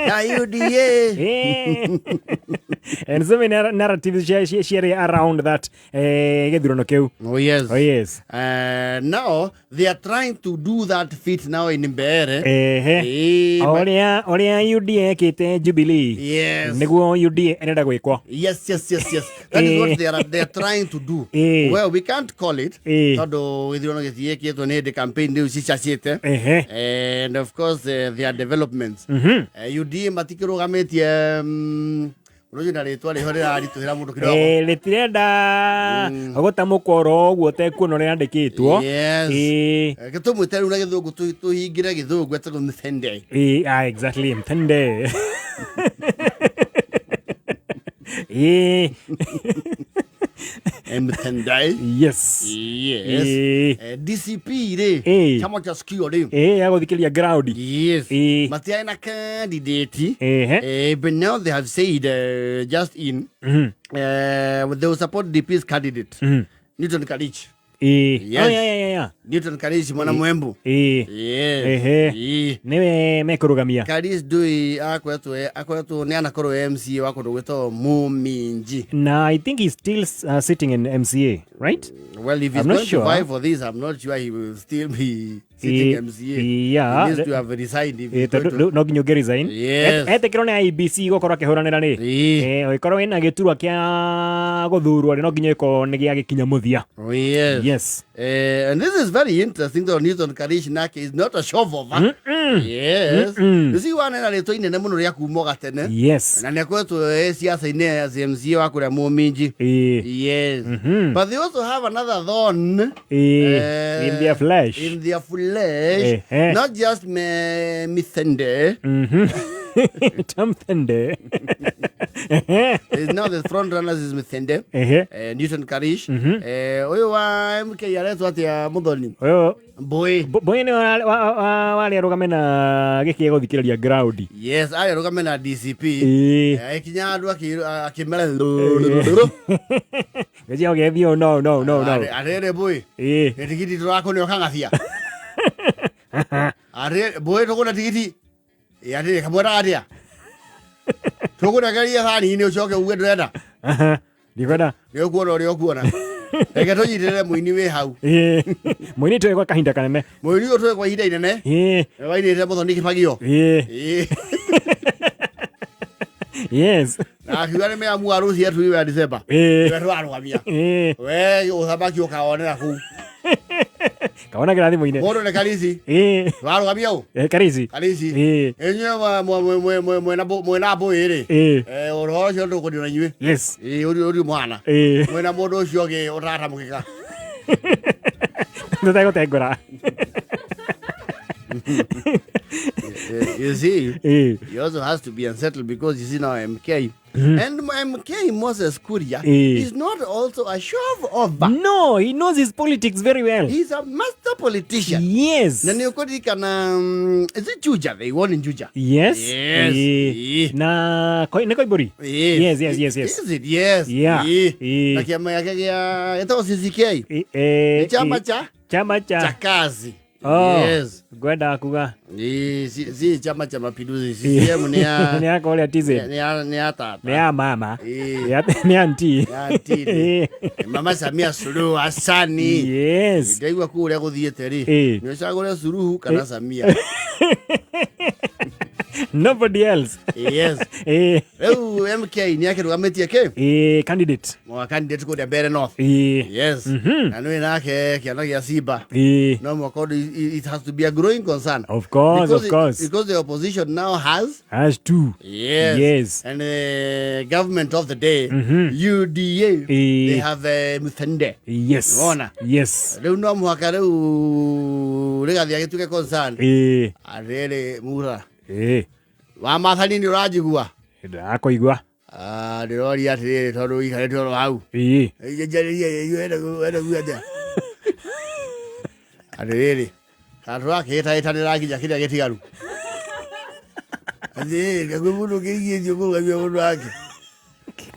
Ya UDA. And so many narratives ciarĩ around that gĩthurano kĩu. Oh yes. Oh yes. Now they are trying to do that fit now in Mbeere. Ehe. Ũrĩa UDA ĩkĩte Jubilee. Yes. Nĩguo UDA ĩrenda gwĩkwo. Yes. That is what they are trying to do. Well, we can't call it. Tondũ gĩthurano gĩtiĩkĩtwo nĩ hĩndĩ campaign rĩu cicacĩte. And of course there are developments. UDA matikĩrũgamĩtie ũcio na rĩtwa rĩho rĩraritũhĩra mũndũ kidogo. Rĩtirenda gũtamũkwo oro ũguo ũtekuona ũrĩa rĩandĩkĩtwo. Yes. Reke tũmwĩte rĩu na gĩthũngũ, tũhingĩre gĩthũngũ, etagwo Mthende. Ah, exactly, Mthende. Mthende. Yes. Yes. DCP rĩ, chama cha sikio rĩ, Ya gũthikĩria ground. Yes, matiarĩ na candidate. But now they have said, just in, they will support DP's candidate, Newton Karich. Yes. Oh, yeah. Newton Karich mwana mwembu. Yes. Nĩwe mekũrũgamia. Karich ndui akoretwo nĩ anakorwo MCA wa kũndũ gwĩtagwo Muminji. Na I think he's still sitting in MCA, right? Well, if he's I'm not going sure. to vie for this, I'm not sure he will still be sitting MCA. He needs to have resigned if he's going Tondũ to. Rĩu no nginya ũngĩ resign. Yes. Etĩkĩrwo nĩ IEBC gũkorwo akĩhũranĩra rĩ, ũngĩkorwo wĩna gĩturwa kĩa gũthurwo rĩ, no nginya ĩkorwo nĩ gĩa gĩkinya mũthia. Oh, yes. Yes. And this is very interesting though. Newton Karish nake is not a shovover. Yes. You see, wana na rĩtwa inene mũno rĩa kuma gatene. Na nĩ akoretwo e ciaca-inĩ as MCA wa kũrĩa Muminji. Yes. But they also have another thorn In their flesh. In their flesh. Not just Mithende. Tamthende. Now the front runners is Mithende. Newton Karish. Ũyũ wa MK aretwo atĩa, Muthoni? Ũyũ Mbui. Mbui nĩ warĩ arũgame na gĩkĩ gũthikĩrĩria ground. Yes, arĩ arũgame na DCP. Akinya andũ akĩmera. Gĩcia ũgethio, no, no, no, no. Arĩrĩ Mbui. Tigiti tũrakũnĩ ũkang'athia. Arĩ Mbui tũgũre tigiti. Atĩrĩ kamwena atĩa? Tũgũrekereria thani-inĩ ũcoke uge ndũrenda. Ndikwenda. Nĩ ũkuona ũrĩa ũkuona. Reke tũnyitĩrĩre mũini wĩ hau. Mũini tũĩ gwa kahinda kanene. Mũini ũyũ tũĩ kwa ihinda inene. Wainĩte Mũthoni Kĩbagio. Na akiuga nĩ meamua rũci etu ya December. Nĩwe tũrarũgamia. We ũthamaki ũkawonera kũu. Kawonagĩra thimũ-inĩ. Mũndũ nĩ Karisi. Tũrarũgamia ũ? Karisi. Karisi. Inyuĩ mwena mbũĩ rĩ. Ũhoro ũcio ndũkũnio na inyuĩ. Ũrĩ mwana. Mwena mũndũ ũcio ũngĩ ũtaratamũkĩka. Tũtegũtengũra. You see, he also has to be unsettled because you see now MK and MK Moses Kuria is not also a shove over. No, he knows his politics very well. He's a master politician. Na nĩ ũkũririkana, is it Juja? They won in Juja. Yes. Yes. Na nĩ Koimbũri? Yes. Yes. Is it? Yes. Yeah. Na kĩama gĩake gĩa ĩtagwo CCK. Nĩ chama cha chama cha cha kazi. Oh. Yes. Ngwenda kuga. Si chama cha mapinduzi. CCM ni ya Nĩ ya kũrĩa TZ. Ni ya tata. Nĩ ya mama. Nĩ auntie. Ya auntie. Mama Samia Suluhu Hassan. Ndaigua kũu ũrĩa gũthiĩte rĩ, nĩ ũcagũre Suluhu kana Samia. Nobody else. Yes. Rĩu MK nĩ akĩrũgamĩtie kĩ? Candidate. Mwa candidate kũrĩa Mbeere North. Yes. Na nĩ nake kĩana gĩa Simba. No mwaka ũndũ it has to be a growing concern. Of course, Because of course. Because the opposition now has Has two. Yes. And the government of the day, UDA, they have Muthende. Nĩwona? Yes. Rĩu no mũhaka rĩu rĩgathiĩ agĩtuĩke concern. Atĩrĩ mura. Wa mathani nĩ ũranjigua? Ndakũigua. Ah, ndĩroria atĩrĩrĩ tondũ ũikarĩte oro hau. Njarĩria wenda kuga atĩa? Atĩrĩrĩ, kana tũrakĩhĩtahĩtanĩra nginya kĩrĩa gĩtigaru. Atĩrĩrĩ, kaguo mũndũ ũkĩrigĩtio kũrũgamia mũndũ wake.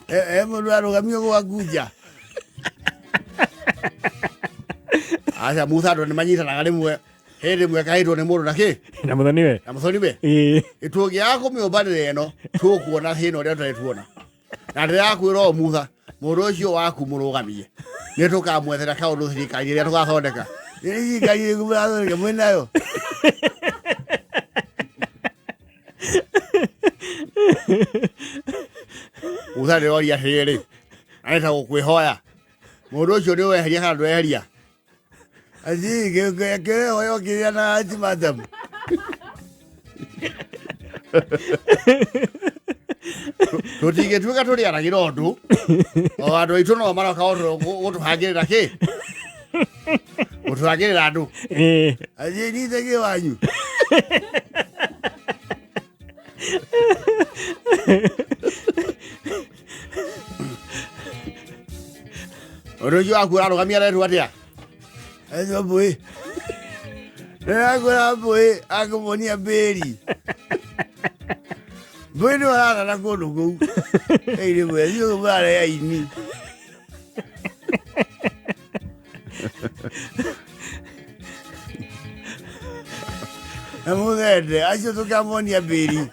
E mũndũ arũgamio gwakunja. Aca Musa andũ nĩ manyitanaga rĩmwe. Hĩndĩ ĩmwe kahĩtwo nĩ mũndũ na kĩ? Na mũthoniwe. Na mũthoniwe. Ĩĩ. Tũngĩaga kũmĩũmbanĩra ĩno, tũkuona thĩna ũrĩa tũtarĩ tuona. Na ndĩrakwĩra o Mutha, mũndũ ũcio waku mũrũgamie. Nĩ tũkamwethera kaũndũ thirikari ĩrĩa tũgathondeka. Nĩ thirikari ĩrĩkũ mũrathondeka mwĩ nayo? Mutha ndĩroria atĩrĩrĩ, arenda gũkwĩhoya. Mũndũ ũcio nĩ weheria kana ndweheria? Aci kĩrehoyo kĩrĩa na ultimatum. Tũtingĩtuĩka tũrĩaragĩra ũndũ. O andũ aitũ no maroka gũtũhangĩrĩra kĩ? Gũtũhangĩrĩra andũ. Ĩĩ. Aci nite kĩ wanyu. Ũndũ ũcio waku ũrarũgamia aretwo atĩa? Etwo mbũĩ. Ndĩragũra mbũĩ akũmonia mbĩri. Mbũĩ nĩ ũrarara kũndũ kũu. Ĩrĩ mwezi ũyũ mũrarĩa ini. Na mũthende acio tũkamonia mbĩri.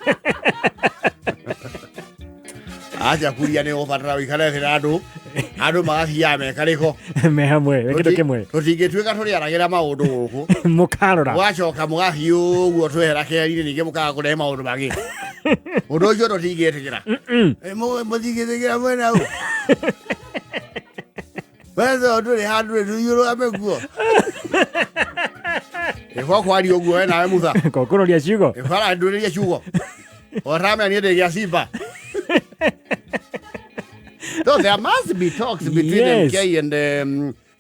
Acha kuria nĩ ũbatara ũikare thĩ na andũ. Andũ magathiaga mekarĩko. Me hamwe, me kĩndũ kĩmwe. Tũtingĩtuĩka tũrĩaragĩra maũndũ gũkũ. Mũkarora. Mũgacoka mũgathiĩ ũguo twehera keri-inĩ ningĩ mũkaga kũrehe maũndũ mangĩ. Ũndũ ũcio tũtingĩtĩkĩra. Mũtingĩtĩkĩra mwena ũ. Wewe ndũrĩ handũ rĩ tũthiũrũgame kuo. Ĩko kwaria ũguo we nawe Mutha. Kokũroria ciugo. Ĩko arandũrĩria ciugo. Oramenya niĩ ndĩ gĩa simba. So there must be talks between Yes. MK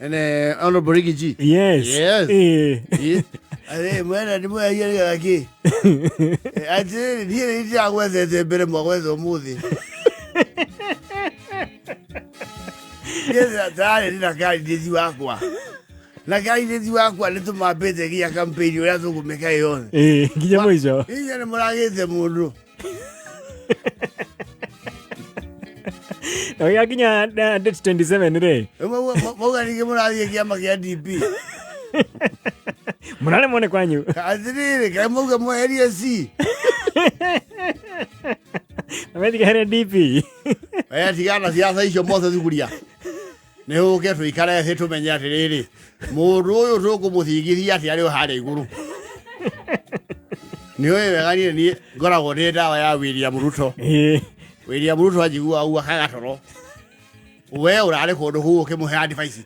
and Honorable Riggy G. Yes. Yes. Ĩĩ. Yes. Arĩ mwena nĩ mweheria nĩgetha kĩ? Atĩrĩrĩ niĩ nĩ ndĩragwethete mbere mwagwetha ũmũthĩ. Niĩ tarĩ ndĩ na candidate wakwa. Na candidate wakwa nĩ tũmambĩte nginya campaign ũrĩa tũkũmĩka yothe. Ĩĩ, nginya mũico. Inyuĩ nĩ mũragĩte mũndũ. Na gĩakinya date 27 rĩ. Mauga ningĩ mũrathiĩ kĩama kĩa DP. Mũraremwo nĩ kwanyu. Atĩrĩrĩ kaĩ mauga mweherie C. Na methiĩ DP. We tigana siasa icio mothe thuguria. Nĩ ũke tũikare thĩ tũmenye atĩrĩrĩ, mũndũ ũyũ tũkũmũthingithia atĩa arĩ o harĩa igũrũ. Nĩ ũĩ wega niĩ niĩ ngoragwo ndĩ ndawa ya William Ruto. Ĩĩ. William Ruto anjigua ũguo akaga toro. We ũrarĩ kũndũ kũu ũkĩmũhe advice.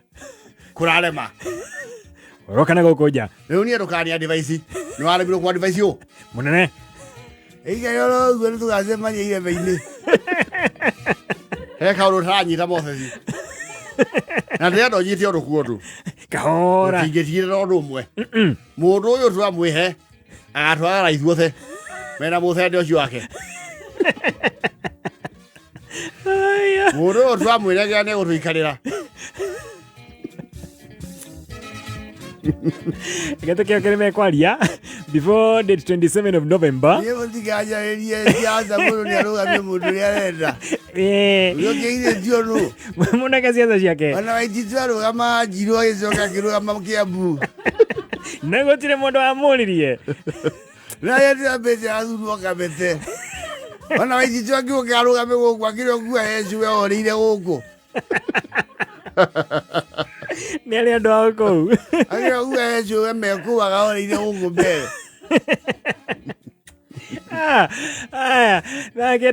Kũrarema. Ũroka na gũkũ nja. Rĩu niĩ ndũkani advice. Nĩ waremirwo kũ advice ũ? Mũnene. Ĩikare oro ũguo nĩ tũgacemania irebe-inĩ. He kaũndũ ũtaranyita Moses. Na ndĩrenda ũnyite ũndũ kuo ũndũ. Kahora. Tũtingĩtigĩrĩra ũndũ ũmwe. Mũndũ ũyũ twamwĩhe agatwagara ithuothe mena mũthende ũcio wake. Aya. Mũndũ ũyũ twamwĩregera nĩ gũtũikarĩra. Reke tũkĩoke nĩ mekwaria before date 27 of November. Niĩ mũtikanjarĩrie siasa mũndũ nĩ arũgamie mũndũ ũrĩa arenda. Ĩĩ. Ũrĩa ũkĩirĩtio nũ? Mũneke ciaca ciake. Ona Waititu arũgama Njirũ agĩcoka akĩrũgama Kĩambu. Na gũtirĩ mũndũ wamũririe. Na arĩa ndĩrambĩte athurwo Kabete. Ona Waititu angĩũka arũgame gũkũ akĩrĩ okua heci we orĩire gũkũ. Nĩ arĩa andũ ao kũu. Akĩrĩ okua heci we mekũaga orĩire gũkũ mbere. Aya, nake